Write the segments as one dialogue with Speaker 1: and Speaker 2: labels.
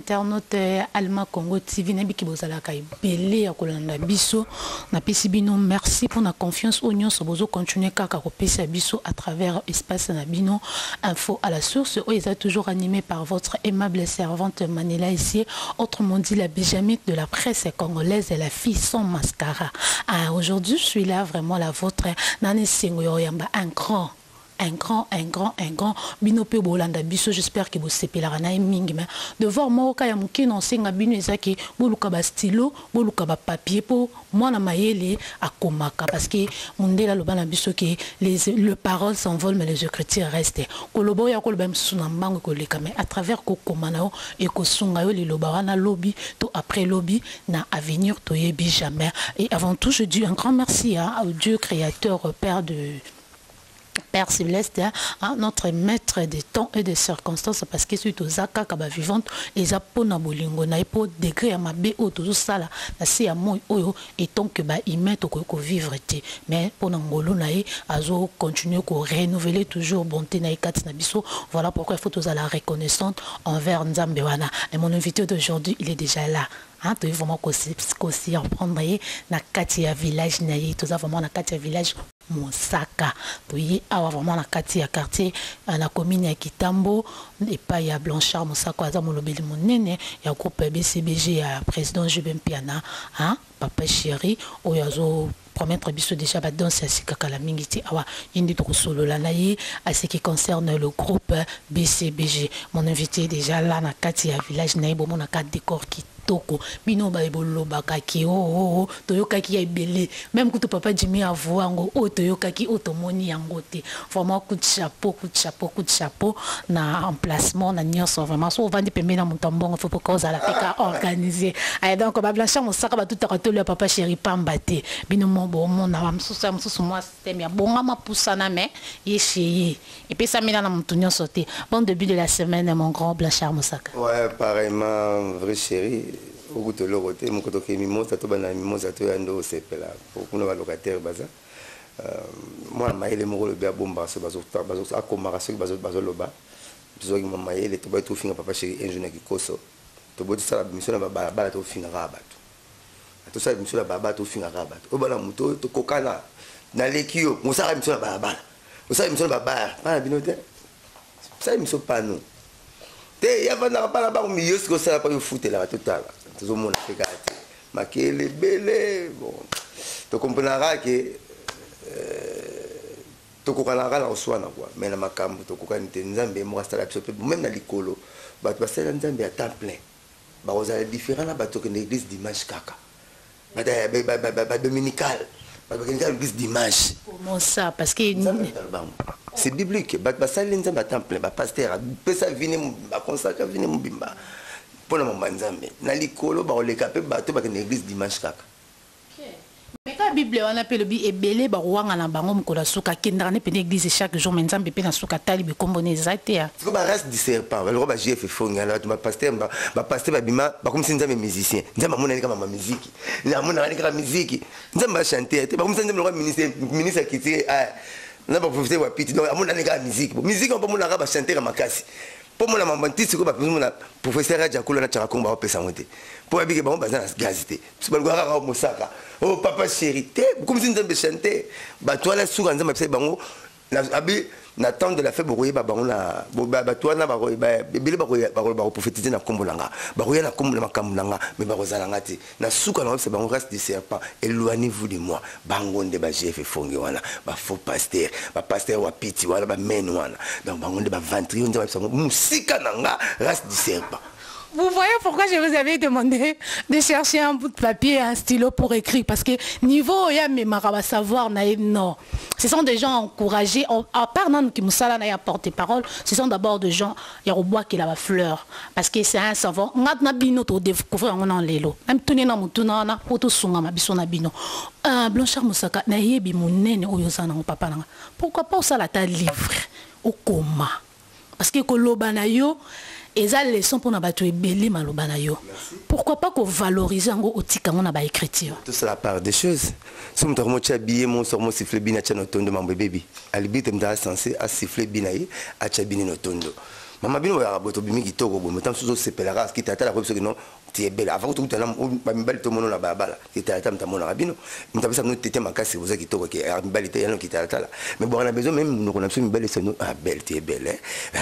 Speaker 1: Internaute ya Alma Congo TV, nayebi ke bozalaka ebele ya kolanda biso. Napesi bino merci pona confiance oyo nyonso bozo continuer kaka kopesa biso à travers espace na bino Info à la source oyo eza toujours animé par votre aimable servante Manela Essie, autrement dit la Benjamite de la presse congolaise, la fille sans mascara. Ah, aujourd'hui je suis là vraiment la vôtre, nani esengo ya koyamba un grand un grand un grand un grand bino pe bolanda biso, j'espère que bosepelaka na ye mingi. Mais devoir moko ka ya moke na osenga bino eza ke boluka ba stylo, boluka ba papier, po mwana mayele akomaka, parce que mondele aloba na biso ke les paroles s'envolent mais les écritures restent. Koloba oyo akoloba mosusu na mbango ekoleka, mais à travers kokoma na yo ekosunga yo liloba wana lobi to après lobi na avenir, toyebi jamais. Et avant tout, je dis un grand merci, hein, au Dieu créateur, père de Père Céleste, hein, notre maître des temps et des circonstances, parce que soki toza kaka bavivante, eza mpona bolingo na ye, mpo degré ya mabe oyo tozosala na se ya moi oyo, etant que bahumain, tokoki kovivre te, mais mpona ngolu na ye azocontinue korenouveler toujours bonté na ye kati na biso. Voilà pourquoi il faut tozala reconnaissante envers Nzambe wana. Et mon invité d'aujourd'hui, il est déjà là, hein. Toyi vraiment kosurprendre ye na kati ya village na ye. Toza vraiment na kati ya village Mosaka. Toye awa vraiment na kati ya quartier, na commune ya Kitambo, epai ya Blanchard Mosaka. Aza molobeli monene ya groupe BCBG ya président JB Mpiana, hein, papa chéri oyo azo promettre biso déjà badanse ya sika kala mingi te. Awa ye nde tokosolola na ye à ce qui concerne le groupe BCBG. Mon invité déjà là na kati ya village na ye. Bomonaka décor kitoko. Bino baye bolobaka ki oo toyokaki ya ebele, même kutu papa Jimmy avoue yango, oyo toyokaki, oyo tomoni yango te. Vraiment, coup de chapeau, coup de chapeau, coup de chapeau na emplacement na nyonso. Vraiment, so ovandi pembeni na moto ya mbongo, faut poka ozala mpe ka organisé. Donc baBlanchard Mosaka batutaka tolo ya papa chéri pamba te. Bino mo bomona bamosusu ya mosusu mwa système ya bongama pusana, mais ye chez ye epesami na motu nyonso te. Bon début de la semaine, mon grand Blanchard Mosaka.
Speaker 2: Ouais, pareillement, vrai chéri. Okuta eloko te. Moko tokei Mimosa, tobanda na Mimosa, toya nde osepela po kuna balocataire baza mwana mayele moko olobi abombaka soki akomaka soki bazoloba. Tozwaki mwa mayele, toboyi tofinga papa chéri un jour na kikoso. Toboyi tosala biso na babalabala, tofingaka bato, tosala biso na balabala, tofingaka bato oyo bana moto oyo tokokana. Naleki yo mosala biso na balabala, osala biso na babar bana bino te, osala biso pano te. Ya vandaka bana bango miyo sikoyo, osala mpo yofutelaka. Totala, tozomona mpe kaka te makele ebele. Bon, tokomprenaka ke tokokanaka na koswana kua, mais na makambo tokokani te. Nzambe moko asala biso mpe même na likolo, bato basalela Nzambe ya temps plein bakozala différent na bato okende église dimanche kaka, badominical, bato bakende kaka église dimanche.
Speaker 1: Comment ça? Parce que
Speaker 2: C'est biblique. Bato basaleli Nzambe ya temps plein, bapasteur apesa vine, baconsacrer vine mobimba mpona mamba Nzambe, na likolo bakoleka mpe bato bakende église dimanche kaka.
Speaker 1: Mais ka Bible wana mpe elobi ebele bakowanga na bango mokolo ya suka, akendaka ne pene église chaque jour, mais Nzambe mpe na suka atali bikombo na eza te.
Speaker 2: Siko barace du serpent baloko ba GF Fongi ana bato bapasteur, bapasteur babima, bakomisi Nzambe musicien. Nzambe amonani kaka mama miziki, amonakani kaka miziki. Nzambe achante te, bakomisi Nzambe lokola ministre ya culture na baprofesseur wapiti. Donc amonani kaka miziki, miziki mpo amonaka bachanteur ya makasi, mpo mona mama nti sikoyo bapesa professeur Ajakolo na Tiaka Kongo, baopesa yango te mpo babike bango baza na gaz te. Biso balukaka kaka Mosaka o papa chéri te, bokomisi Nzambe chante. Bato wana suka Nzambe apesaki bango abi na temps de la fin, bokoyeba bango na bato wana ebele bakoprophétise na nkombo na nga, bakoya na nkombo na makambo na nga, mais bakozala nga te. Na suka na oyebisa bango: "Race du serpent, éloignez-vous de moi." Bango nde ba GF Fongi wana, bafaux pasteur, bapasteur wapiti wana, bamene wana. Donc bango nde baventrio. Nzambe ayebisa bango: "Mosika na nga, race du serpent."
Speaker 1: Vous voyez pourquoi je vous avais demandé de chercher un bout de papier et un stylo pour écrire? Parce que niveau ya memaka savoir, non. Ce sont des gens encouragés, à part non qui musala na porter parole, ce sont d'abord des gens ya qui la fleur. Parce que c'est un savant. Ngat na bino to découvrir on en lelo. Même tourner na mutuna na poto sunga ma biso na bino. Blanchard Mosaka, na yebi monene oyo za na papa na. Pourquoi pas osala ta livre okoma? Parce que koloba na yo eza leçon mpona bato ebele, maloba na yo. Pourquoi pas kovaloriser yango, otika yango na baécriture?
Speaker 2: Tout c'est la part des choses. So moto akomotia billet mo soko mosiffle bino, atya na otondo, mambo ebebi. Alibi te, moto aza censé asiffle bino ye, atya bino na otondo. Mama bino boyaka boye, tobimi kitoko boye, moto mosusu osepelaka kitalatala koyebi soki non ti ebele avant tokutana bamibali tomono na balabala. Kitalatala moto amonaka bino, moto apesa bino tete makasi, boza kitoko ke mibali te yano kitalatala. Mais bwaka na besoin même monoko na biso mibali esano: ah, belle, ti ebele,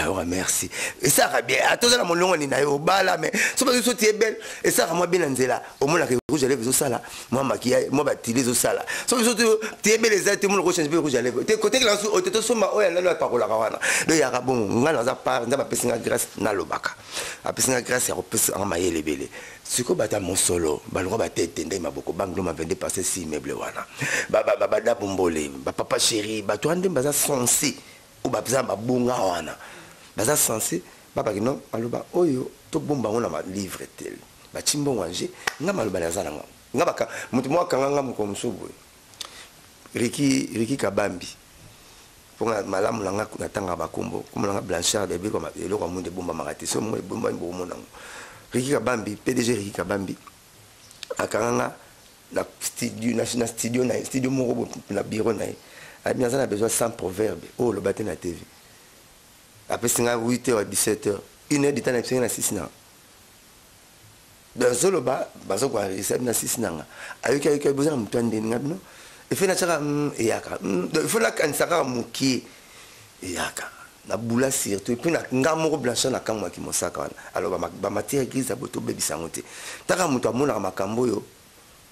Speaker 2: ora merci, esalaka bien. Ata oza na molongo nini na yo obala, mais so bazo so ti ebele, esalaka mwa bien na nzela. Omonaka rouge à lèvre ezosala mwa maquillage, mwa batili ezosala. So biso ti ebele eza te, monoko change mpe rouge à lèvre te, kotekela nsu oyo te, tosomba oyo alalo apakolaka wana. Donc yaka bongo. Ngai naza part, Nzambe apesi nga grâce, nalobaka, apesi nga grâce ya kopesa nga mayele ebele. Sikoyo bato ya mosolo balongwa, batete ndenge maboko bangloma 22 parce si immeuble wana, badabombole, bapapa chéri, bato wana nde baza censé, oyo baza babonga wana, baza censé babaki non maloba oyo tobomba yango na malivre tel batie mbongo ange. Nga maloba naza nango, nga baka moto moko akanga nga mokolo mosusu boye, Riki, Riki Kabambi, mponga malamu na nga natangaka bakombo, kombo na nga Blanchard, eloko ya mundu ebombamaka te, so mo ebombami bokomona yango. Riki Kabambi, PDG Riki Kabambi, akanga nga na studio, na studio na ye, studio moko na bureau na ye. Abi naza na besoin 100 proverbe oyo oloba te na TV. Apesi nga 8 heures à 17 heures, une heure du temps, na biso na sisi na bazoloba, bazokoenregistre na sisi na nga. Ayoki, ayoki, boza na moto ya ndeni nga bino efe natiaka eyaka. Donc il faut nakanisa kaka mokie eyaka na bula surtout. Et puis na nga moko Blanchard nakamwaki mosaka wana. Alors bamatière grise ya boye tobebisa yango te. Taka moto amonaka makambo oyo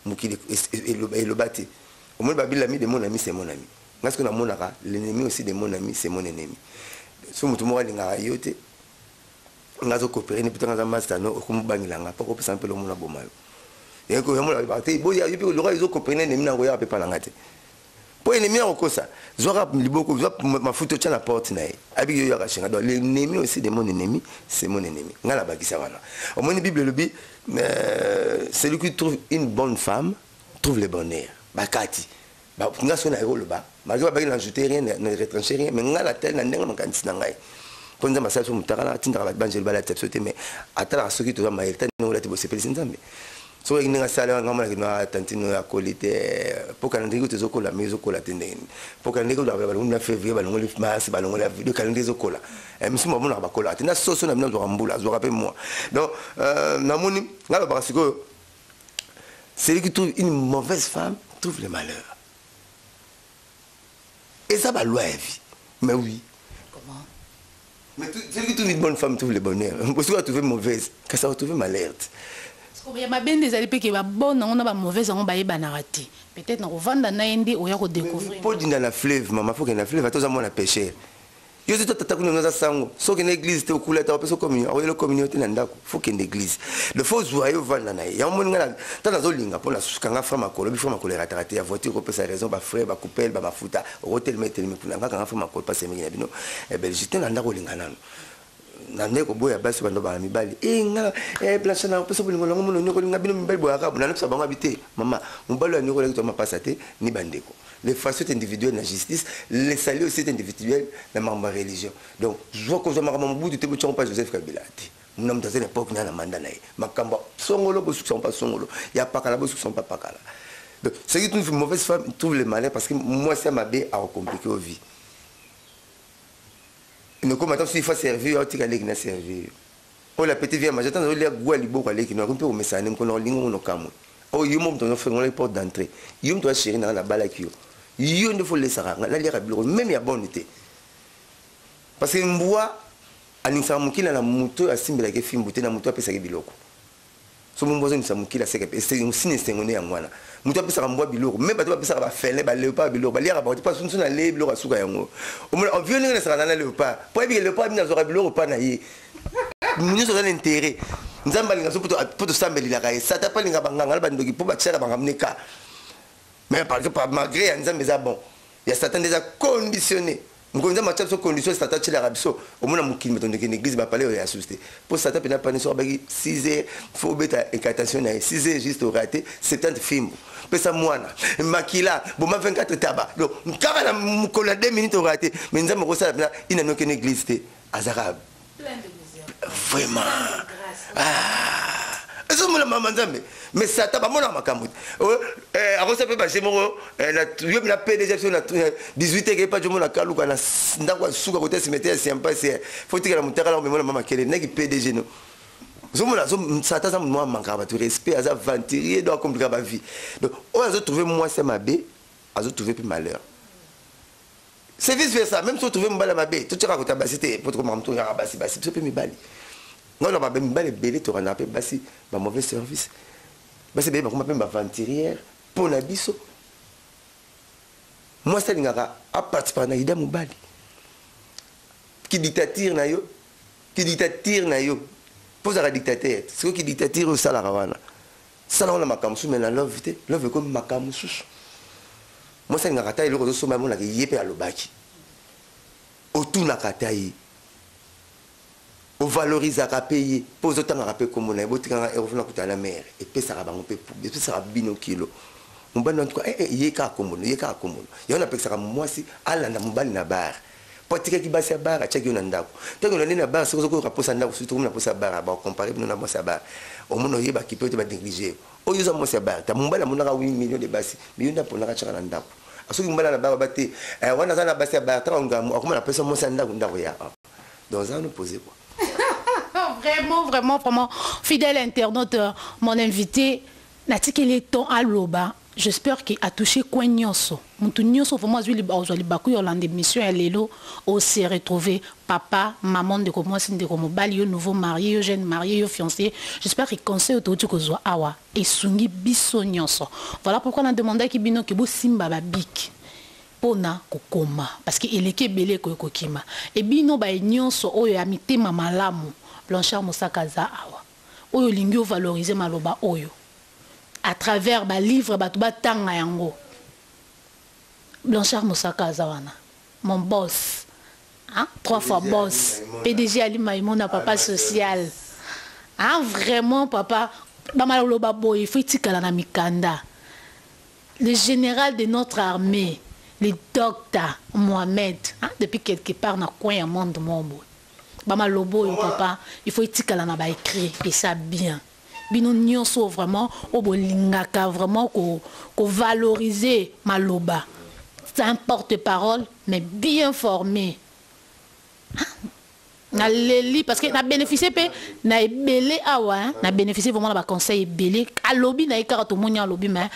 Speaker 2: mokili eloba te. Omoni babi: l'ami de mon ami, c'est mon ami. Nga soki namonaka, l'ennemi aussi de mon ami, c'est mon ennemi. So moto moko alingaka yo te, nga azokopere ne mpe aza master no, okomobangela mpo akopesa mpe lomona boma yo te. Boya yo mpe loka ezokopere na ennemi nango, yaka mpe pa na nga te, mpo ennemi akokosa. Zwaka liboko, zwa mafuta, otya na porte na ye, abiki yo yaka shenga. Donc l'ennemi aussi de mon ennemi, c'est mon ennemi. Nga nabakisa wana. Omoni Bible elobi: celui qui trouve une bonne femme trouve le bonheur. Bakati nga so na ye koloba, malgré babaki n'ajouter rien, ne retrancher rien, mais nga na tel na ndenge makanisi na ngai, mpo Nzambe asala biso motakala, atindaka bato banjeli balata biso te, mais atalaka soki toza mayele ta ndenge olati, bosepelisi Nzambe. Soki ndenge asala nga, monaki no tantine oyo akoli te, mpo calendrier kutu ezokola, mais ezokola te ndenge nini? Mpo calendrier kutu balongoli na février, balongoli mars, balongoli avril, calendrier ezokola. Misumu bamonaka bakolaka te na soso na bino, azwaka mbula, azwaka mpe mwa. Donc namoni nga lobaka sikoyo: celui qui trouve une mauvaise femme trouve le malheur. Eza baloi ya vie, mais oui.
Speaker 1: Comment?
Speaker 2: Mais celui qui trouve une bonne femme trouve le bonheur. Soki atrouve mauvaise, kasi atrouve malheur.
Speaker 1: Ya mabe nde ezali mpe ke babonne yango na bamauvaise yango bayebanaka te. Peut-être na kovanda na ye nde oya kodécouvrir.
Speaker 2: Mpo dinda na fleuve, mama, faut kende na fleuve. Ata oza mwana pécheur, yo te, tata kuna oza sango, soki okende église te, okula te, opesa communion, akoyela communion te na ndako. Faut kende église, le faut ozwa ye, ovanda na ye. Yango moni nga ntan nazolinga mpo nasukanga frein makolo bi, frein makolo erataka te ya voiture, kopesa raison, bafrein, bacoupelle, bamafuta, okotelema, etelemi kuna. Nga kanga frein makolo mpasi emingi na bino Belgique te, na ndako olinga nano na ndenge koboya basi bando bana mibali. E nga Blanche na opesa bolingo nango, mono nyokolinga bino mibali boyaka nanopesa bango abi te. Mama, mobali oyo anyokolaki to mapasa te ni bandeko. Le façon est individuel na justice, le salut aussi est individuel na makambo ya religion. Donc zwa kozwa makambo Mobutu te, botyango mpa Joseph Kabila te. Muna moto aza na époque na manda na ye, makambo songolo bosukisa mpa songolo ya pakala, bosukisa mpa pakala. Donc ce qui trouve une mauvaise femme trouve le malheur, parce que mwasi ya mabe akocompliquer o vie. Nokoma ata soki fa servir, aotika leki na servir oyo la petite vie ya maja. Ntango olia gwa liboko aleki no, akomi mpe komesana ne mokolo olingi ngo nokamwe oyo. Yo mo moto ozofengolaki porte d'entrée, yo moto achéri nanga, nabalaki yo, yo nde folesaka nga naliaka biloko même ya bonne te, parce que mbwa aningisaka mokili na moto oyo asimbelaki fimbu te, na moto apesaki biloko. So mbwa azongisa mokili aseka sini esengo nde yango wana. Moto apesaka mbwa biloko, me bato bapesaka bafélin, baléopard biloko, baliaka bango te, mpo so nalee biloko asuka yango. Omona ovio ndenge nasaka na léopard, mpo ayebike léopard bino azwaka biloko mpa na ye nyonso, aza na intérêt. Nzambe alinga so mpo tosambelelaka ye, Satan mpo alinga banganga na bandoki mpo batiaka bangambo neka. Mais malgré ya Nzambe eza bon, ya Satan nde eza conditionné. Mokonzi Nzambe atia biso condition, Satan atielaka biso. Omona mokili bato ndeke na église bapale oyo ya susu te, mpo Satan mpena pani so abaki 6 heures, faut obeta incantation na ye 6 heures juste, orate 70 fimbo, pesa mwana makila, boma 24 taba. Donc kaka na mokolo ya 2 minutes orate. Mais Nzambe okosala mpena inani okende église te, azaka vraiment. Ah, Ezomona mama Nzambe, mais Satan bamonaka makambo te. Akosa mpe base moko yo na PDG biso na 18 eke epa jomona kaluka na ndako ya suka kota cimetière ya siampasi, fo tikala motakala omemona mama kele naki PDG no. Ozomona Satan aza mwa mankaka bato respect, aza aventurier, donc acomplika bavie. Donc oyo azotrouve mwasi ya mabe, azotrouve mpe malheur, c'est vice versa. Même si otrouve mobali ya mabe, totiaka kota basi te, po tokomaka moto kaka basi basi. Biso mpe mibali, ngai na babe mibali ebele tokandaka mpe basi bamauvais service. Basi ebele bakoma mpe baaventurière mpo na biso. Mwasi alingaka aparticipaka na ida mobali kidictature na yo, kidictature na yo mpo ozalaka dictateur. Sikoyo kidictature oyo osalaka wana, sala wana makambo mosusu, mais na love te. Love ekomi makambo mosusu. Mwasi alingaka ata eloko ozosomba, amonaka ye mpe alobaki, otunaka ata ye, ovalorisaka mpe ye mpo ozotangaka mpe kombo na ye. Botikanga erofuna kutana na mare, epesaka bango mpe, epesaka bino kilo. Mobali en tout cas, ye kaka kombo no, ye kaka kombo no. Yango napekisaka mwasi alanda mobali na bar, mpo atikaki basi ya bar, atiaki yo na ndako. Ntango olandi na bar, soki ozokoyoka mposa ndako, soki tokomi na mposa ya bar, bakompare bino na mwasi ya bar. Omona oyebaki mpe te, banéglige oyo oza mwasi ya bar. Ta mobali amonaka 8 million de basi, mais yo nde aponaka, tiaka na ndako. Soki mobali na bar ba te, wana aza na basi ya bar, ntango ngambo akoma na pesa mwasi ya ndako, ndako ya donc aza wana posé quoi.
Speaker 1: Vraiment, vraiment, vraiment, fidèle internaute, mon invité natikeli ton aloba. J'espère que a touché coin nyonso, mutu nyonso vraiment azwi ozwa libaku ya olanda émission ya lelo, ose retrouver. Papa, maman, ndeko mwasi, ndeko mobali, yo nouveau marié, yo jeune marié, yo fiancé, j'espère que conseil oyo touti kozwa awa esungi biso nyonso. Voilà pourquoi na demandaki bino ke bosimba babic mpona kokoma, parce que eleki ebele, ekoki kokima. Ebino baye nyonso oyo ya mitema malamu, Blanchard Mosaka aza awa. Oyo olingi ovalorize maloba oyo à travers balivre, bato batanga yango, Blanchard Mosaka aza wana. Mon boss, hein? Trois fois boss, PDG Ali Maimona, papa social, hein? Vraiment papa, bamaloba boye faut etikala na mikanda. Le général de notre armée, le docteur Mohamed, hein? Depuis quelque part na coin ya monde moko boye, bamaloba oyo papa, il faut etikala na baécrit esa bien. Bino nyonso vraiment oyo bolingaka vraiment kovaloriser maloba, c'est un porte-parole mais bien formé. Naleli parce que na bénéficier mpe na ebele awa, na bénéficier vraiment na baconseil ebele. Alobi na ye kaka, tomoni alobi, mais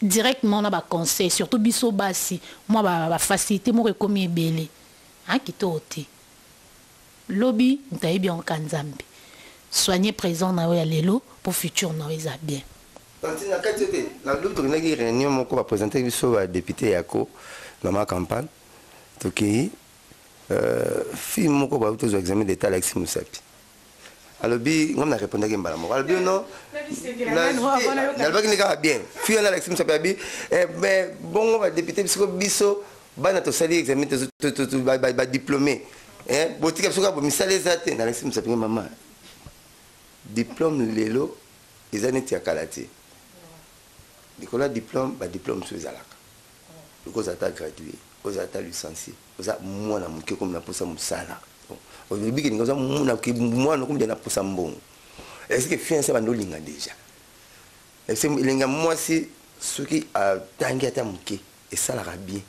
Speaker 1: directement na baconseil, surtout biso basi, mwa bafacilité moko ekomi ebele. Kitoko te. Lobi moto ayebi yango ka Nzambe. Soigner présent na yo ya lelo po futur na yo eza bien.
Speaker 2: Na kati te, na lobi tokendaki réunion moko, baprésente biso badéputé yako mama campagne. Tokei, fille moko bauti tozwa examen d'état, alakisi mosapi, alobi ngam. Na répondaki mbala moko, alobi non, nalobaki nde kaka bien. Fille wana alakisi mosapi, abi mais bongo badéputé bisiko biso bana tosali examen, badiplômé, botika biso kaka misala eza te. Nalakisi mosapi nge, mama, diplôme lelo eza neti ya kala te. Likolo ya diplôme, badiplôme mosusu ezalaka loko oza ata gradué, oza ata licencié, oza mwana moke komi na mposa mosala. Olobi keninga oza mwana komi na mposa mbongo. Est ce que fiancé bando olinga déjà? Elinga mwasi soki atangi ata moke, esalaka bien,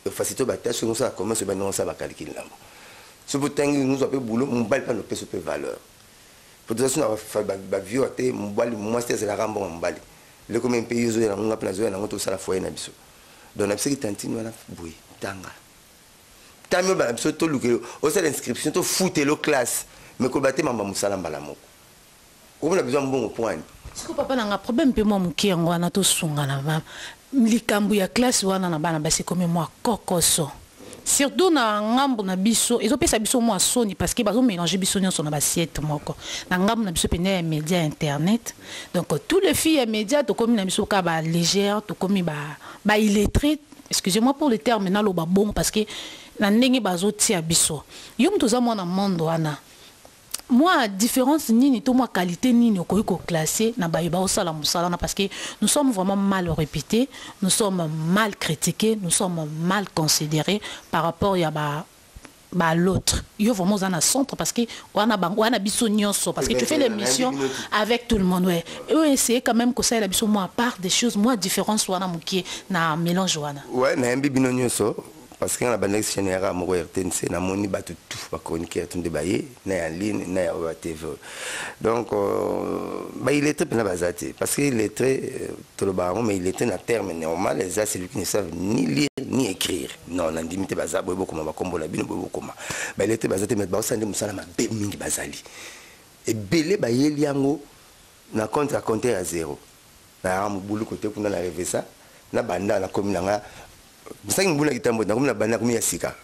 Speaker 2: efacilité batâche. Soki osala commerce, obandi osala bacalcul nango. Soki otangi, ozwa mpe boulot, mobali mpe anopesa mpe valeur. Po toza so na bavio te, mobali mwasi te azalaka mbongo mobali leko me mpe yo ozoya nango, nga mpe nazoya nango, tosala foyer na biso. Donc na bisaki tantine wana boye, tanga tami oyo bana biso, tolukelo osala inscription, tofutelo classe, mais koloba te mamba mosala mbala moko, okomona besoin mbongo poani.
Speaker 1: Siko papa nanga, problème mpe mwa moke yango wana, tosungana. Likambo ya classe wana na bana basi ekomi mwa kokoso, surtout na ngambo na biso. Ezopesa biso mwa soni parce que bazomélange biso nyonso na basiete moko na ngambo na biso pene ya média, internet. Donc tous les filles ya média, tokomi na biso kaka balégère, tokomi baillettré, excusez-moi pour le terme, naloba bongo parce que na ndenge bazotia biso. Yo moto oza mwana monde wana, mwa différence nini to mwa qualité nini okoki koclasse na bayo baosala mosala wana? Parce que nous sommes vraiment mal réputés, nous sommes mal critiqués, nous sommes mal considérés par rapport ya ba Ba l'autre yo vraiment oza na centre parce que wana bango wana biso nyonso, parce que tu fais l'émission avec tout le monde. Ouais, oyo essayer quand même kosalela biso moi part des choses, moi différence wana mokie na mélange wana.
Speaker 2: Ouais, nayambi bino nyonso parce que nga na bandaki chaîne yaka moko RTNC, namoni bato tout, bachroniqueur tout nde baye na ya ligne na ya oyo ya TV. Donc baillettré mpena baza te, parce que illettré, toloba yango, mais illettré na terme normal eza celui qui ne savent ni lire ni écrire. Non, nandimi te baza boye. Bokoma bakombo na bino boye, bokoma baillettré baza te, mais baosala nde mosala mabe mingi. Bazali ebele, bayeli yango na compte ya compteur ya zéro. Nayaka mobulu kote kuna na revesa na banda, nakomi nanga mosangi mobulu na kitambo, nakomi na banda, nakomi ya sika.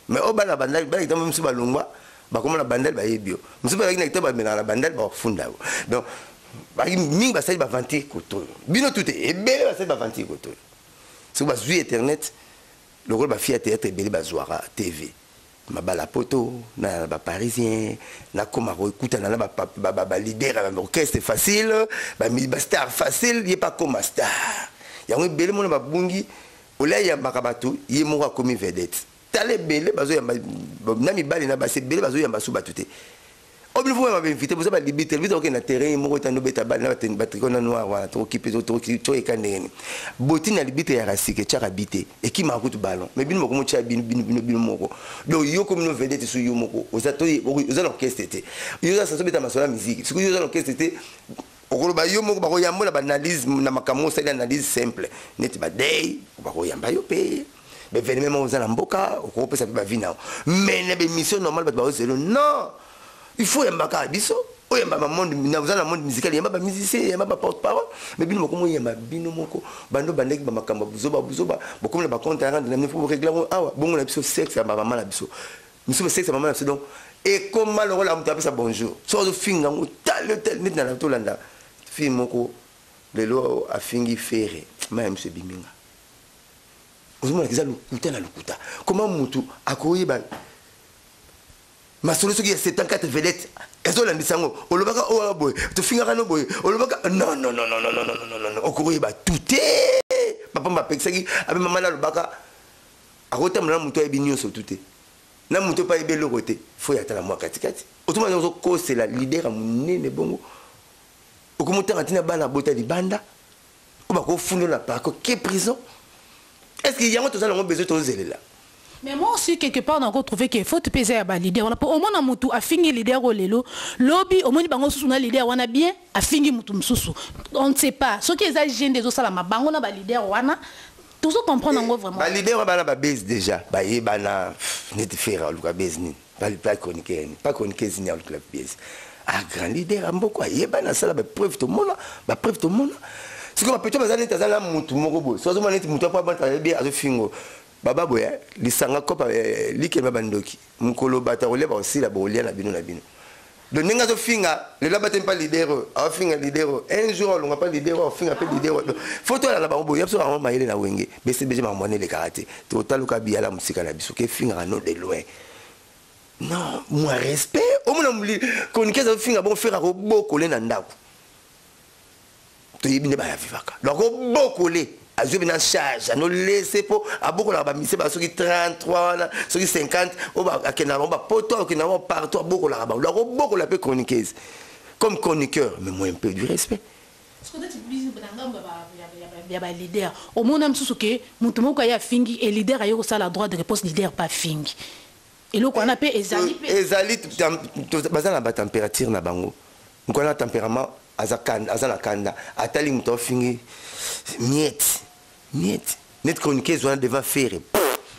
Speaker 2: Mais oyo bana bandali, bana kitambo mosusu balongwa, bakoma na bandali, bayebi yo. Mosusu bazalaki na kitambo, bamelaka na bandali, bafunda yo. Donc mingi basali baventure koto oyo, bino tu te, ebele basali baventure koto oyo. Soki bazwi internet lokola bafille ya théâtre ebele bazwaka TV, mabala poto na baparisien, nakoma kokutana na baleader ya orchestre facile, bastar facile, ye mpe akoma star. Yango ebele mona babungi olia, yambaka bato, ye moko akomi vedette. Tala ebele bazoyamba na mibali na basi, ebele bazoyamba su bato te. Oyo bino fo bainvité, boza balibi te. Biso okende na terrain moko, etando obeta bale na batricot na noir wana, tokokipe toyeka ndenge nini. Boti na libi te ya rasike, etiaka bi te, ekimaka kutu ballon. Mais bino moko motia bino bino bino bino moko. Donc yo komi no vedette so yo moko oza na orchestre te, yo oza saso obeta masolo ya musique. Soki yo oza na orchestre te, okoloba yo moko, bakoyamba na baanalyse na makambo osali, analyse simple neti badei, bakoyamba yo mpe baévénement moko oza na mboka, okopesa mpe bavi na yo. Mais na bémission normale, bato baozelo non, il faut yambaka biso oyamba bamonde, oza na monde musical, yamba bamusicien, yamba baporte parole. Mais bino moko moyamba bino moko, bando bandeki bamakambo buzoba buzoba, bokomi na bacompte ya rendre na fo borégler yango awa. Bongo na biso sexe ya bamama na biso, miso sexe ya mama na biso. Donc ekoma lokola moto apesa bonjour, so azofinga yango tale tale neti na tolanda fille moko lelo afingi Ferre, ma ya miso ebiminga. Ozomona eza lokuta na lokuta. Koma mutu akoyeba masolo soki ya 74 vedette ezolandisa yango, olobaka oyo boye, tofingaka no boye, olobaka non non non non non non non non non, okoyeba tout te. Papa bapekisaki abe mama nalobaka akotambola na moto ayebi nyonso tu te, na moto mpe ayebi eloko te. Fo ya tala mwa katikati, otomona ozokosela leader ya monene bongo, okomotanga ntina bana bota libanda oyo bakofunda na parko ke prison. Est ce que yango toza nango besoin tozelela?
Speaker 1: Mais moi aussi, quelque part, on a trouvé qu'il faut peser à leader. Au moins, mutu afingi leader lelo. Lobi, au moins, bango susu na leader wana bien, afingi mutu mususu. On ne sait pas. Ce qui est gêne des autres, bango na ba leader wana. Toujours comprendre en vraiment.
Speaker 2: Ba leader wana ba base déjà. Ba ye bana net faire luka base ni. Pas pas chroniqueur ni. Pas chroniqueur ni luka base. Ah, grand leader amboko yeba sala ba preuve to mona, ba preuve to mona. Siko ba peto bazali tazala mutu moko boye. So azoma neti mutu apa banta bien azofingo. Baba boye lisanga kopa likema bandoki mokolo bato kolia bakosila, bokolia na bino na bino. Donc ndenge azofinga lelo, abate mpa leader oyo, aofinga leader oyo, un jour alonga mpa leader oyo, aofinga mpe leader oyo. Fo tolala bango boye, biso bango mayele na Wenge BCBG, makambo wana elekaka te. Totaluka biyala mosika na biso, kefingaka no de loin. Non, moi respect, omona chroniqueur azofinga bongo, Ferre akobokole na ndako, toyebi nde bayavivaka. Donc akobokole, azwi na charge, anolese mpo abokolaka bamise ba soki 33 wana, soki 50 oyo akendaka bango bapoto, akendaka bango partout, abokolaka bango. Donc obokola mpe chroniqueuse comme chroniqueur, mais moi un peu du respect.
Speaker 1: Ya baleader, omona mosusu ke moto moko aye afingi e leader aye kosala droit de réponse, leader pa afingi eloko wana mpe ezali mpe.
Speaker 2: Ezali, baza na batempérature na bango. Mokolo na tempérament aza na kanda, atali moto afingi miette miette net chroniqueuse wana devant Ferre.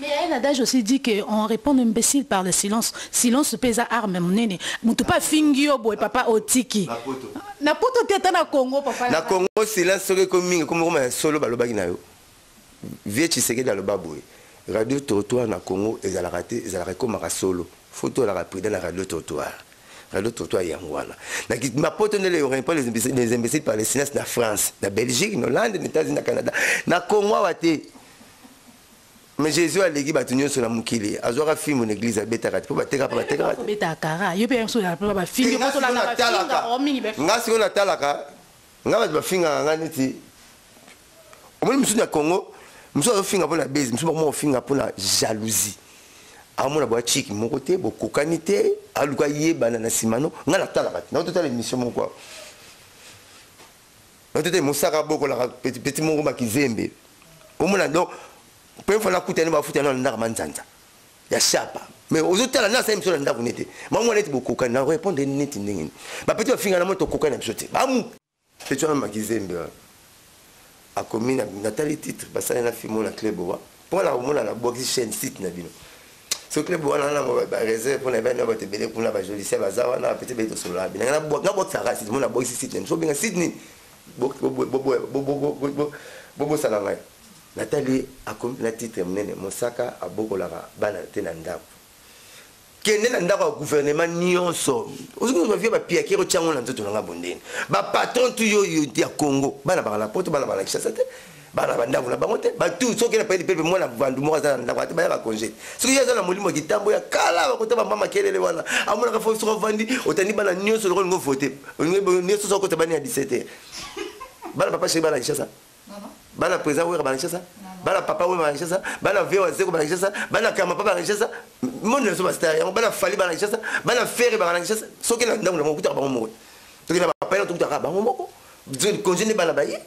Speaker 1: Mais il y a un adage aussi dit qu'on répond imbécile par le silence. Silence pesa arme monene. Mutu pa fingi yo boye, papa, otiki. Na poto te, ata na Congo, papa.
Speaker 2: Na Congo silence soki ekomi mingi, ekomi koma ya solo. Balobaki na yo, vieux Tshisekedi aloba boye: radio trottoir na Congo ezalaka te, ezalaka ekomaka solo. Fo tolaka président na radio trottoir. Radio trottoir yango wana mapoto nde répond les imbéciles par le silence na France, na Belgique, na Hollande, na États-Unis, na Canada. Na Congo awa te. Mais Jésus aleki bato nyonso na mokili, azwaka fimbo na église, abetaka te mpo batekaka mpo batekaka te.
Speaker 1: Betaka yo mpe so ya bafingi.
Speaker 2: Nga sikoyo natalaka, nga sikoyo natalaka, nga bato bafingaka nga neti omoni mosusu na Congo, mosusu azofinga mpo na base, mosusu bakoma kofinga mpo na jalousie. Amona boya chiki moko te, bokokani te, aluka yebana na nsima no. Ngai natalaka te, naototala émission moko awa, naototala mosaka bokolaka petit moko makizembe omona. Donc première fois nakutani, bafutani na ndako manzanza ya shapa, mais ozotala na asali miso na ndako nete mamwana neti bokokani na répondre neti ndenge nini. Bapeti bafinga na moi, tokokani na biso te. Bamu petit wana makizembe wana akomi, natali titre basali na film na club wa mpo na komona na bwakisi chaîne site na bino. So club wana na baréserve mpona ebani na bato ebele kuna, bajolisia baza wana, bapeti ebele, tosolola bino. Nga bwakisaka site mo, nabwakisi site na biso. Obenga site nini? Bobosana ngai. Natali, akomi na titre monene: "Mosaka abokolaka bana te na ndako." Kende na ndako ya gouvernement nyonso, bavie bapiakere otyango na nzoto nanga bondeni. Bapatron tu yo ya Congo, bana baka na Poto, bana baka na Kinshasa te, bana bandako na bango te. Batu soki na payeli pepe, mwana vandu moko aza na ndako te, bayaka congé. Soki ye aza na molimo ya kitambo ya kala, bakota bamba makelele wana, amonaka fo soki avandi, otandi bana nyonso loko olingo vote nyonso, soki okota bani ya 17 heures. Bana papa chéri bana Kinshasa, bana président Wera bana Kinshasa, bana papa Wera bana Kinshasa, bana vie Wazeko bana Kinshasa, bana Kamapa bana Kinshasa, monde nyonso bastar yango, bana Fally bana Kinshasa, bana Ferre bana Kinshasa. Soki na ndako na bango, okutaka bango moko. Soki na bapaya, tokutaka bango moko, congé nde bana baye.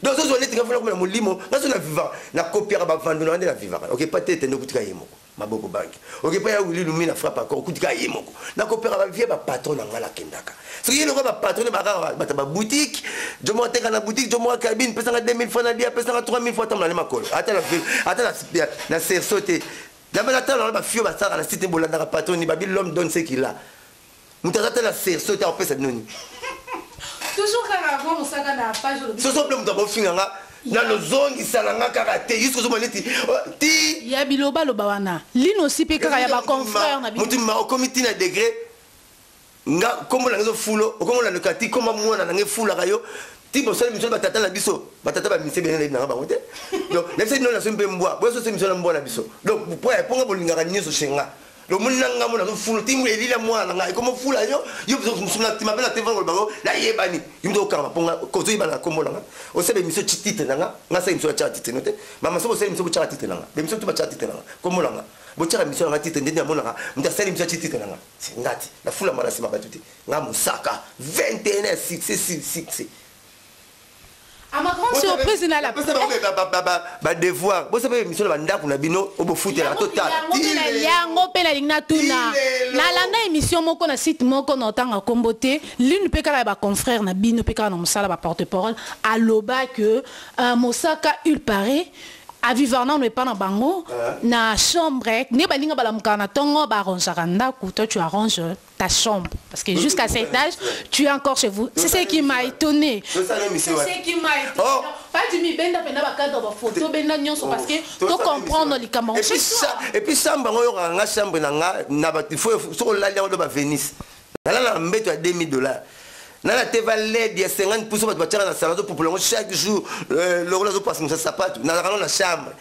Speaker 2: Donc sozwa neti nga fona komela molimo nga so na vivaka, nakopiaka bavando na nga nde na vivaka. Okepa te, tende okutika ye moko maboko banki. Okepa ya Wili Lumi na frappe accord, okutika ye moko. Nakopiaka bavie bapatron na nga, nakendaka. Soki ye lokola bapatron nde bakaka bato baboutique, jo moko ateka na boutique, jo moko cabine, pesanga 2000 fois na dia, pesanga 3000 fois, atambola ne makolo, ata na cerceau te. Yamba natala wana bafio basalaka na site, bolandaka patron ni babi: "L'homme donne ce qu'il a." Moto aza te na cerceau te, akopesa bino nini?
Speaker 1: Toujours kaka mwa Mosaka na page olobi.
Speaker 2: Soso mpe moto akofinga nga, nalozongisa na nga kaka te, jusque ozomona neti ti.
Speaker 1: Ya bilobaloba wana lino osi mpe kaka ya baconfrère na bino.
Speaker 2: Motu ma okomi ntina degré nga kombo na nga ezofulo, okomona loka ti komba mwana na nga efulaka yo ti bosali miso. Batata na biso, batata bamise bene, nayebi nanga bango te. Donc nayebisa bino, naso mpe mbwa boyo soso miso na mbwa na biso. Donc po mponga bolingaka nyonso chez nga. Donc moni na nga mo nazofula ti elila mwana na nga ekoma fula yo yo mosusu na tima mpe na telefone koloba nayebani yo moto okanga mponga kozoyebana na kombo na nga. Osala émission ti titre na nga, nga sala émission atyaka titre no te. Mama, soki osala émission, botyaka titre na nga. Bémission to batyaka titre na nga, kombo na nga. Botyaka émission na nga titre ndenge namonaka moto asali émission aty titre na nga. Nga te nafulama na nsima bato te. Nga Mosaka, 21 ya succès sur succès.
Speaker 1: À ma grande surprise na la
Speaker 2: Badevoir bosala émission na bandako na bino oyo bofutelaka totala.
Speaker 1: Yango mpe nalingi natuna. Nalanda émission moko na site moko na otanga nkombo te, l'une mpe kaka ya baconfrère na bino mpe kaka na mosala baporte parole, aloba que Mosaka, il paraît, avivre nano epa na bango na chambre nde balinga balamukaka na ntongo, baarrangeaka ndako. Toi, tu arranges ta chambre parce que jusqu'à cet âge, tu es encore chez vous. C'est ce qui m'a étonné, c'est ce qui m'a étonné. Oh. Pas du mi benda pena bakadre bafoto benda nyonso parce que to comprendre likambo.
Speaker 2: Et puis chambre yango oyokaka nga, chambre na nga na bato, faut soki olali yango do bavenise. Nalala na mbeto ya 2000 $, nala teva LED ya 50 pouces, bato batiaka na salon, azopopola yango chaque jour, lokolo azopasimisa sapatu. Nazalaka no na chambre,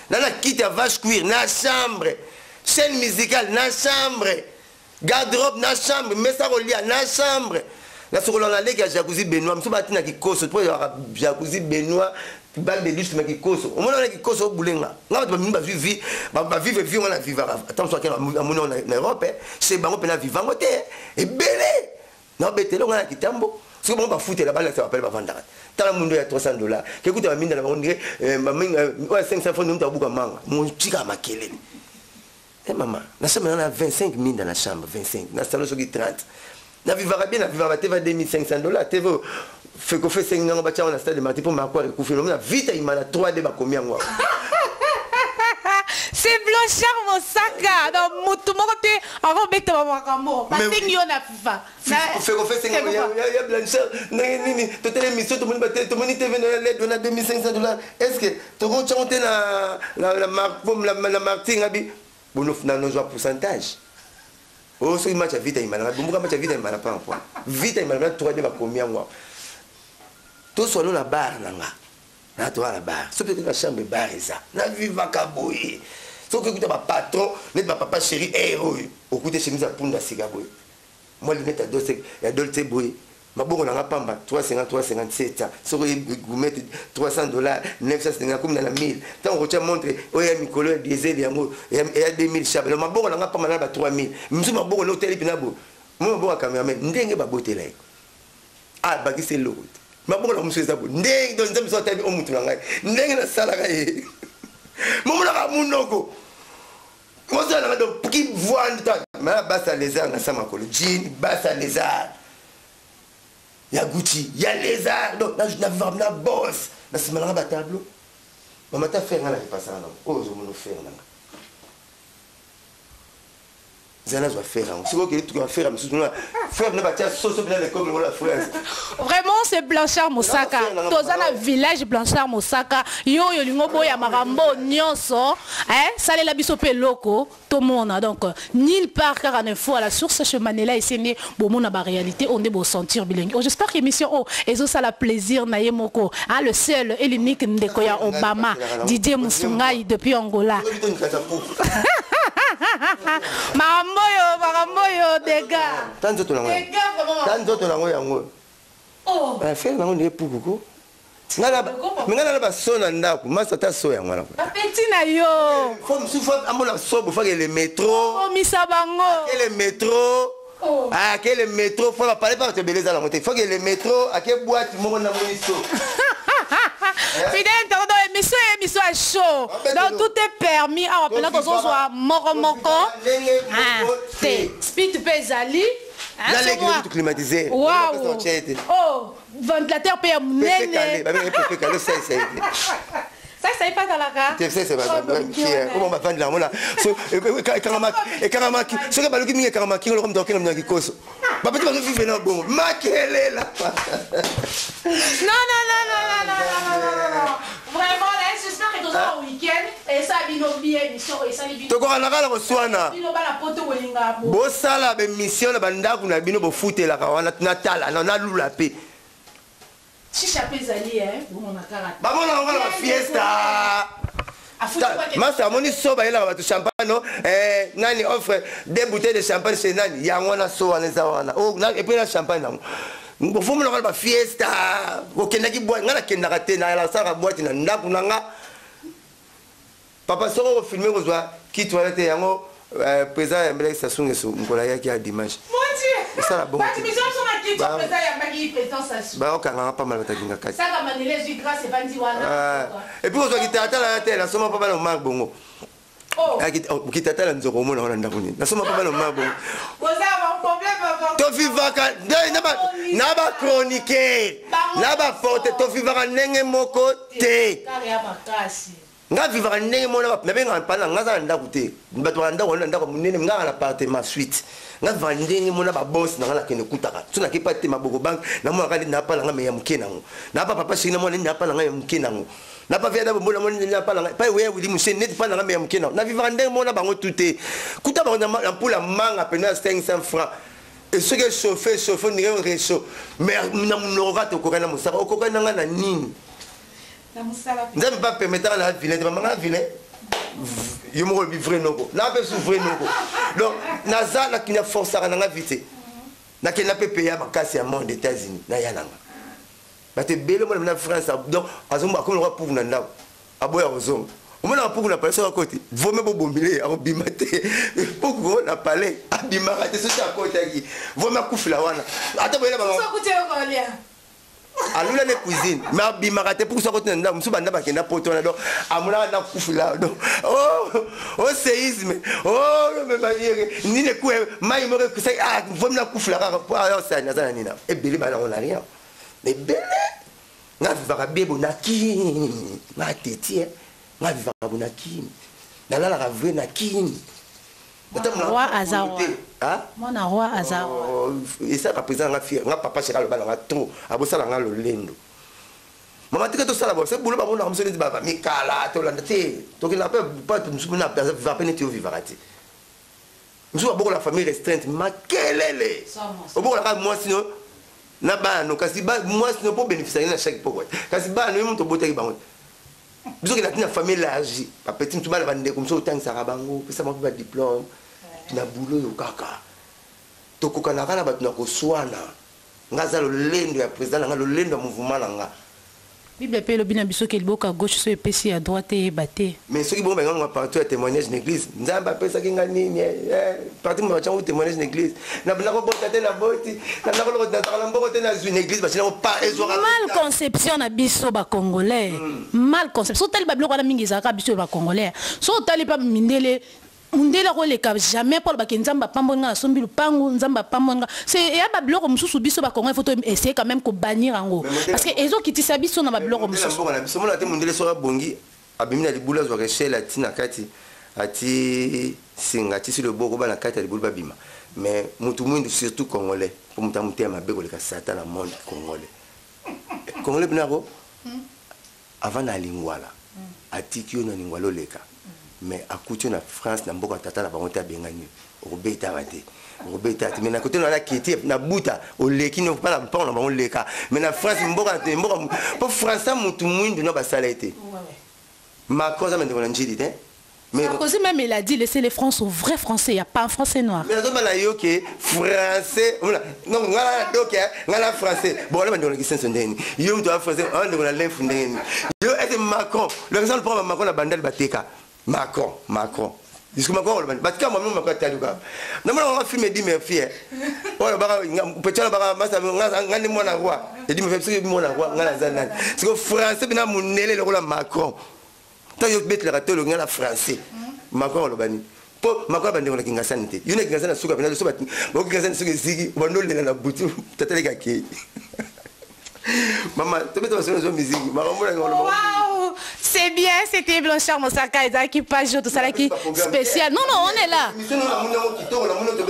Speaker 2: na kiti ya vache cuir na chambre, chaîne musicale na chambre, garde-robe na chambre, mesa kolia na chambre. Nasokola na leki ya jacuzzi Benoit mosu batina kikoso po ezalaka jacuzzi Benoit bal de luxe. Ma kikoso omona wana, kikoso obulenga nga. Bato bamini bazwi vie, bavivre vie wana, vivaka ata mosu akena amoni na Europe chez bango mpena vivango te. Ebele naobetele nga na kitambo, soki bango bafutela balakisa bapele bavandaka. Tala mundo ya 300 $, kekuta baminda na bango ndire oyo 500 francs, mutu abuka manga motika makelele. E mama, na chambre na 25 minda, na chambre 25, na salon soki 30. Navivaka bien, navivaka teva 2500 $. Teve fekofe esengi ngango batiango na stade Martyrs mpo makware ekufi na vita ima na 3D bakomi yango awa.
Speaker 1: C'est Blanchard Mosaka. Donc mutu moko te akobeta makambo basengi yo na FIFA.
Speaker 2: Fekofe esengi ya Blanchard ndenge nini? Totala émission, tomoni tomoni TV na LED na 2500 $. Est ce que tokotiango te na Martyrs? Ngabi bonozwa pourcentage oyo soki match ya vita imana, bombuka match ya vita imana pa point vita imana na 3D bakomi yango awa. Toswano na bar na nga, na toa na bar, soki mpe na chambre bar eza. Navivaka boye, soki okuta bapatron neti bapapa chéri, ere oyo okute chemise ya punda sika boye, mwa lunette ya Dolce boye. Maboko na nga pamba 350 350 700 soki oyebi gourmette 300 dollars, 950, komi na 1000. Ntango okotya montre oyo ya mikolo ya diesel, yango eya 2000 chabe. Donc maboko na nga pamba na ba 3000. Mosusu maboko na otali mpena boye, mo maboko ya cameraman ndenge babotela ye, abakisi eloko te. Maboko na mosusu eza boye ndenge. Donc Nzambe so atali o mutu na ngai ndenge nasalaka ye, momonaka munoko mosala nanga. Donc kivwanda ma basa lézard na sa makolo, jean basa lézard ya Gucci ya lézard. Donc na boss na nsima nanga batableau, mama ta fer nga na repasaka nango. Oyo ozomona fer nanga, nzela nazwa fer yango. Soki okende tuka fer ya mosusu, fer na batia soso mpena lekome ngo la France.
Speaker 1: Vraiment, c'est Blanchard Mosaka. Toza na village Blanchard Mosaka. Yo oyo olingo boya makambo nyonso, eh, salela biso mpe eloko tomona. Donc nulle part, kaka na info à la source chez Manela Esende, bomona baréalité oyo nde bosentir bilengi. Oh, j'espère que émission oyo ezosala plaisir na ye moko, ah, le seul et l'unique ndeko ya Obama, Didier Musungai depuis Angola. Makambo oyo, makambo oyo, dega.
Speaker 2: Ta nzoto nango, ta nzoto nango yango.
Speaker 1: Oh.
Speaker 2: Fer nango ndenge pukuku. Me ngai nana baso na ndako, masa ata so yango wana.
Speaker 1: Bapeti na yo.
Speaker 2: Fo mosusu fo amona so bofake le métro.
Speaker 1: Omisa bango.
Speaker 2: Ake le métro.
Speaker 1: Oh.
Speaker 2: Ake le métro, fo bapale mpa bato ebele eza nango te. Foke le métro, ake boîte moko namoni so.
Speaker 1: Fidèle internaute, donc émission, émission à chaud, donc tout est permis awa mpena. Tozozwa moko moko te, speed mpe ezali.
Speaker 2: Naleki climatisé.
Speaker 1: Wow, oh, ventilateur mpe ya monene. Ça epatalaka.
Speaker 2: Bavandela yango na ekangamaki, soki baluki mingi ekangamaki loko moto akende na kikoso, bapeti bazovivre na bongo makelela.
Speaker 1: Non, non, non, non, non, non, non, non, non, vraiment là, j'espère que toza na week-end esala bino bien. Émission oyo esali bino.
Speaker 2: Tokokanaka na koswana.
Speaker 1: Bino bana poto bolinga bo.
Speaker 2: Bosala baémission na bandako na bino, bofutelaka wana, natala nalula mpe.
Speaker 1: Shisha mpe ezali, bomona kaka.
Speaker 2: Bamona yango na bafiesta. Masa amoni so bayelaka bato champagne. No, nani offre deux bouteilles de champagne chez nani, yango wana so wana eza wana. Et puis na champagne yango bofomonaka na bafiesta. Okendaki boîte, ngai nakendaka te, nasalaka boîte na ndako na nga. Papa, soko okofilme, kozwa kiti wana te. Yango président yambelaki Sassou Nguesso mokolo ayaki ya dimanche. Osala bongo te. Baokanganga pamba batakinga kati. Et puis kozwa kitalatala te, nasoma mpa bana Omar Bongo. Kitatala nzoko omona wana ndako nini, nasoma mpa bana Omar Bongo. Tovivaka na bachroniqueur na baporte, tovivaka ndenge moko te. Nga vivaka ndenge moko nabengaka mpana. Nga aza na ndako te, bato baka ndako wana, ndako monene. Nga na appartement suite. Nga vivaka ndenge moko na baboss na nga. Nakende kutaka so nakepa te maboko banke, namonaka neti napa na nga me ya moke nango, napa papa chéri, namona neti napa na nga ya moke nango, napa via na bombo, namoni neti napa na nga pa weya wili moseni, neti pa na nga me ya moke nango. Navivaka ndenge moko na bango tu te. Kuta bango na mpula manga pene ya 500 francs e soki echauffe chauffe ndenge réchaud, mais na monoko kaka tokokani na mosaka, okokani na nga na nini? Nzambe mpe apermettaka na vilain te. Bamanga vilain, yo moko olobi vrai noko, na mpe su vrai noko. Donc naza na forçaka na nga vi te. Nakenda mpe peya makasi ya monde, États-Unis, naya nanga bato ebele omona na France. Donc akomi lokwa puku na ndako, aboya kozonga. Omonaka puku na palais, soki akoti vome bobombile, akobima te. Puku na palais abimaka te. Soki akotaki vome, akufila wana ata boyela bango alula ne cuisine, mais abimaka te. Puku soki akoti na ndako mosusu, banda bakenda poto wana, donc amonaka ndako kufila. Donc o séisme, o nini, ekue mai moko ekusaki, vomi nakufila kaka po osani. Aza na nini ebele, bana ngo na rien ebele. Nga vivaka bien bo na kini, nga teti, nga vivaka bo na kini, nalalaka vrai na kini.
Speaker 1: Roi aza roi, mwana roi aza roi.
Speaker 2: Esalaka président nga fier. Nga papa chéri aloba nanga trop, abosala nga lolendo. Mama tika tosala bo se bulo, bamonaka moso neti bamikala tolanda te. Tokenda mpe bato mosusu vivaka mpe neti yo vivaka te. Mosusu babokola famille restreinte, makelele. Obokolaka mwasi no na bana no, kasi mwasi no mpo bénéficiaki na chaque pokwa, kasi bana no ye moto obotaki bango te. Biso okenda ntina famille élargie, bapeti mosusu, bana bandeko mosusu, otangisaka bango, opesa bango mpe badiplôme na bulo oyo kaka. Tokokanaka na bato na koswana. Nga aza lolendo ya président na nga, lolendo ya mouvement na nga.
Speaker 1: Bible mpe elobi na biso ke liboka gauche so epesi ya droite eyeba te.
Speaker 2: Mais soki bongo bango partout ya témoignage na église, Nzambe apesaki nga nini, partout mo batiango témoignage na église, nakobota te, naboti, nakoloko, nazaka na mboko te, nazwi na église, batiango pa ezwaka.
Speaker 1: Mal conception na biso bacongolais, mal conception. So otali babiloko wana mingi ezalaka biso ya bacongolais. So otali mpa mindele, mundele akoleka jamais mpo alobaki Nzambe apamboli nga, nasombi lupangu, Nzambe apamboli nga. C'est eya babiloko mosusu biso bacongolais faut essayer quand même kobannir yango, parce que ezokitisa biso na babiloko mosusu.
Speaker 2: Mboka na biso mona te, mondele soki abongi, abimi na libulu, azwaka echelle, ati na kati, ati singa, atisi loboko, bana kati ya libulu babima. Mais mutu mwindu, surtout congolais, mpo moto amotema mabe koleka satan na monde, congolais. Congolais mpinako avant na lingwala, atiki yo na lingwala, oleka, mais akuti yo na France, na mboka tata na bango te, abengani yo, okobetaka te, okobeta te. Mais na kote na keti na buta, oleki no mpa na mpango na bango, leka. Mais na France, mboka mboka, mpo français mutu mwindu na basala ye te. Macron aza bandeko na njili te.
Speaker 1: Mais Sarkozy même, il a dit: laissez les Français aux vrais Français, il n'y a pas un Français noir.
Speaker 2: Mais nazomona yo ke français, donc nga na doke, nga na français. Bon, wana bandeko na kisenso ndenge nini? Yo moto ya français, wana ndeko na lemfu ndenge nini? Yo ete Macron, le exemple, prend Macron na bandali, bateka Macron, Macron jusque Macron oloba batika mwa Macron atali kaka. Namona wanga film Eddie Murphy, oyo baka petit wana baka masa nga nde mwana roi Eddie Murphy. Soki mwana roi, nga naza nani? Siko français mpena monele lokola Macron, ntango yo betelaka te, olongi nga na français, Macron aloba nini? Mpo Macron bandeko na Kingasani te, yo na Kingasani na suka mpena so bakokingasani, soki eziki obanda olela na butu, tata leka akei. Mama, tobeta masolo zo miziki makambo.
Speaker 1: Wow, c'est bien, c'était Blanchard Mosaka ezalaki page tosalaki spécial. Non, non, on est là.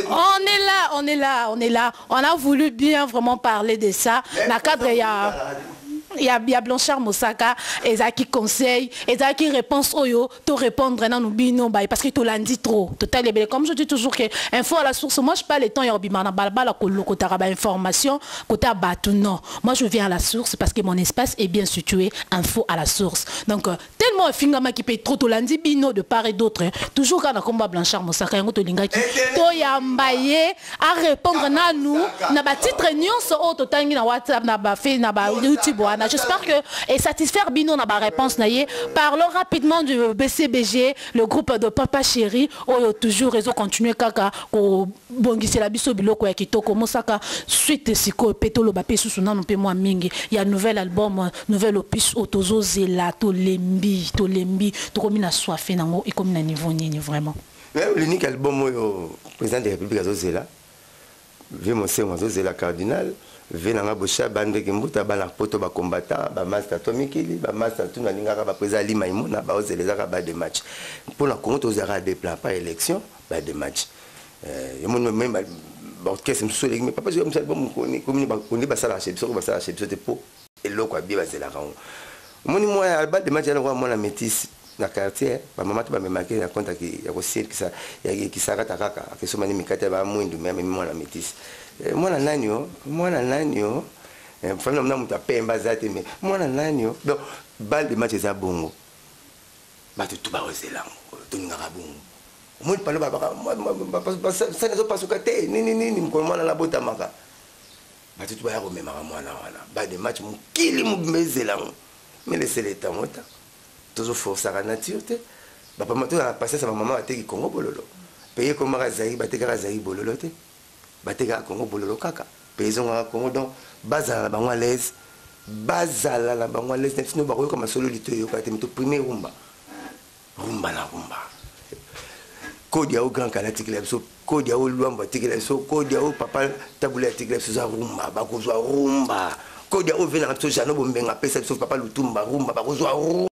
Speaker 1: On est là, on est là, on est là. On a voulu bien vraiment parler de ça. Na cadre il y a Blanchard Mosaka, ezalaki conseil, ezalaki réponse oyo to répondre nanu bino ba, parce que tolandi trop total ebele. Comme je dis toujours que info à la source, moi je pas le temps ya obima na balabala kolokotaka ba information côté ya bato. Non, moi je viens à la source, parce que mon espace est bien situé, info à la source. Donc tellement efingamaki mpe trop, tolandi bino de part et d'autre, toujours kaka na kombo ya Blanchard Mosaka. Yango tolingaki toyamba ye arépondre nanu na batitre nyonso oyo totangi na WhatsApp, na bafe, na ba YouTube wana. J'espère que et satisfaire bino na baréponse na ye. Parlons rapidement du BCBG, le groupe de Papa Chéri, oyo toujours ezocontinue kaka kobongisela biso biloko ya kitoko. Mosaka, suite sikoyo mpe toloba mpe susu nanu mpe mwa mingi ya nouvel album, nouvel opus oyo tozozela. Tolembi, tolembi, tokomi na soif nango. Ekomi na niveau nini vraiment?
Speaker 2: L'unique album oyo président de la République azozela, vieux Mosengo azozela, cardinal ve nanga bosha, bandeke mbuta, bana poto, bacombattant, bamaster to mikili, bamaster tu nalingaka, baprésident alima imona, baozela. Ezaka ba de match mpona Congo. Tozalaka deux plans, pas élection, ba de match. Yomoni même baorchestre mosusu eleki, mais papa album komi basalaka chez biso, basalaka chez biso te, mpo eloko abie bazelaka yango. Omoni mwa ba de match yaloko mwana métis na quartier, bamama to bamemaki na compte ya kosielkisa kisakata kaka, akesomani mikate ya bamwindu, me amemi mwana métis. Mwana nani o, mwana nani o, famille na moto apemba aza te, mais mwana nani o. Donc balle de match eza bongo, bato tu bakozela yango, tolingaka bongo. Omoni palo sani azopasuka te, nini nini, mokolo mwana nabotamaka, bato tu baya komemaka mwana wana. Balle de match, mokili mobimba ezela yango, mais lesele etango ta tozoforsaka nature te. Bapama tozala patience. Bamama bateki Kongo bololo, pays ekomaka Zaïre, batekaka Zaïre bololo te, batekaka Kongo bololo kaka, pays ezongaka Kongo. Donc bazala na bango à l'aise, bazala na bango à l'aise na biso. Bakoyoka masolo lito eyoka te, mais toprime rumba, rumba na rumba. Kodi ya o grand kala atikela biso, kodi ya o Lwambo atikela biso, kodi ya o papa Tabula atikela biso, eza rumba. Bakozwa rumba. Kodi ya o venaka biso, Jano Bombenga apesa biso, papa Lutumba, rumba, bakozwa rumba.